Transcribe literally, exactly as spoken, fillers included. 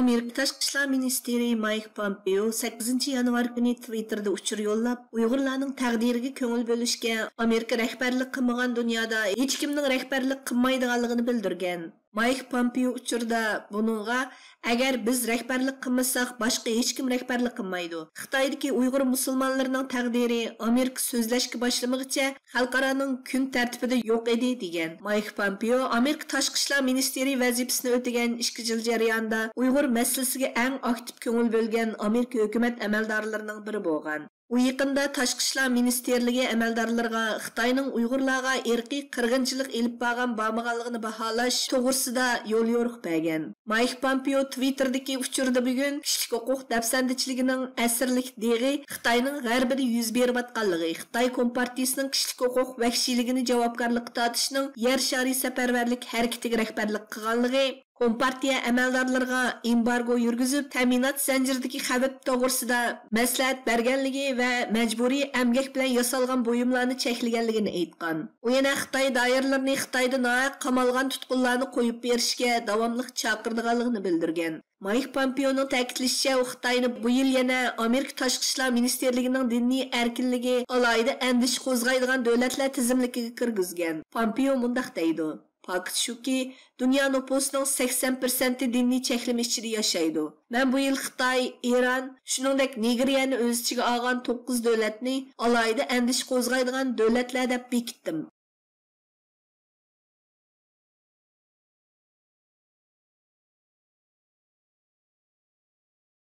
ئامېرىكا تاشقى ئىشلار مىنىستىرى مايك پومپېئو سەككىزىنچى يانۋار كۈنى تىۋىتتېردا ئۇچۇر يوللاپ، ئۇيغۇرلارنىڭ تەقدىرىگە كۆڭۈل بۆلۈشكە ئامېرىكا رەھبەرلىك قىلمىغان دۇنيادا ھېچكىمنىڭ رەھبەرلىك قىلمايدىغانلىقىنى بىلدۈرگەن. مايك پومپېئو ئۇچۇردا بۇنىڭغا، ئەگەر بىز رەھبەرلىك قىلمىساق، باشقا ھېچكىم رەھبەرلىك قىلمايدۇ. خىتايدىكى ئۇيغۇر مۇسۇلمانلىرىنىڭ تەقدىرى ئامېرىكا سۆزلەشكە باشلىمىغىچە خەلقئارانىڭ كۈن تەرتىپىدە يوق ئىدى، دېگەن. مايك پومپېئو ئامېرىكا تاشقى ئىشلار مىنىستىرى ۋەزىپىسىنى ئۆتىگەن ئىككى يىل جەريانىدا ئۇيغۇر مەسىلىسىگە ئەڭ ئاكتىپ كۆڭۈل بۆلگەن ئامېرىكا ھۆكۈمەت ئەمەلدارلىرىنىڭ بىرى بولغان. ئۇ يېقىندا تاشقى ئىشلار مىنىستىرلىكى ئەمەلدارلىرىغا خىتاينىڭ ئۇيغۇرلارغا ئىرقىي قىرغىنچىلىق ئېلىپ بارغان بارمىغانلىقىنى باھالاش توغرىسىدا يوليورۇق بەرگەن. مايك پومپېئو تىۋىتتېردىكى ئۇچۇردا بۈگۈن كىشىلىك ھوقۇق دەپسەندىچىلىكىنىڭ ئەسىرلىك دېغى خىتاينىڭ غەربىدە يۈز بېرىۋاتقانلىقى، خىتاي كومپارتىيىسىنىڭ كىشىلىك ھوقۇق ۋەھشىيلىكىنى جاۋابكارلىققا تارتىشنىڭ يەر شارى سەپەرۋەرلىك ھەرىكىتىگە رەھبەرلىك قىلغانلىقى، كومپارتىيە ئەمەلدارلىرىغا ئېمبارگو يۈرگۈزۈپ، تەمىنات زەنجىرىدىكى خەۋپ توغرىسىدا مەسلىھەت بەرگەنلىكى ۋە مەجبۇرىي ئەمگەك بىلەن ياسالغان بۇيۇملارنى چەكلىگەنلىكىنى ئېيتقان. ئۇ يەنە خىتاي دائىرىلىرىنى خىتايدا ناھەق قامالغان تۇتقۇنلارنى قويۇپ بېرىشكە داۋاملىق چاقىرىدىغانلىقىنى بىلدۈرگەن. مايك پومپېئونىڭ تەكىتلىشىچە، ئۇ خىتاينى بۇ يىل يەنە ئامېرىكا تاشقى ئىشلار مىنىستىرلىكىنىڭ دىنىي ئەركىنلىكى ئالاھىدە ئەندىشە قوزغايدىغان دۆلەتلەر تىزىملىكىگە كىرگۈزگەن. پومپېئو مۇنداق دەيدۇ: پاكىت شۇكى، دۇنيا نوپۇسىنىڭ سەكسەن پىرسەنتى دىنىي چەكلىمە ئىچىدە ياشايدۇ. مەن بۇ يىل خىتاي، ئىران، شۇنىڭدەك نېگرىيەنى ئۆز ئىچىگە ئالغان توققۇز دۆلەتنى ئالاھىدە ئەندىشە قوزغايدىغان دۆلەتلەر دەپ بېكىتتىم.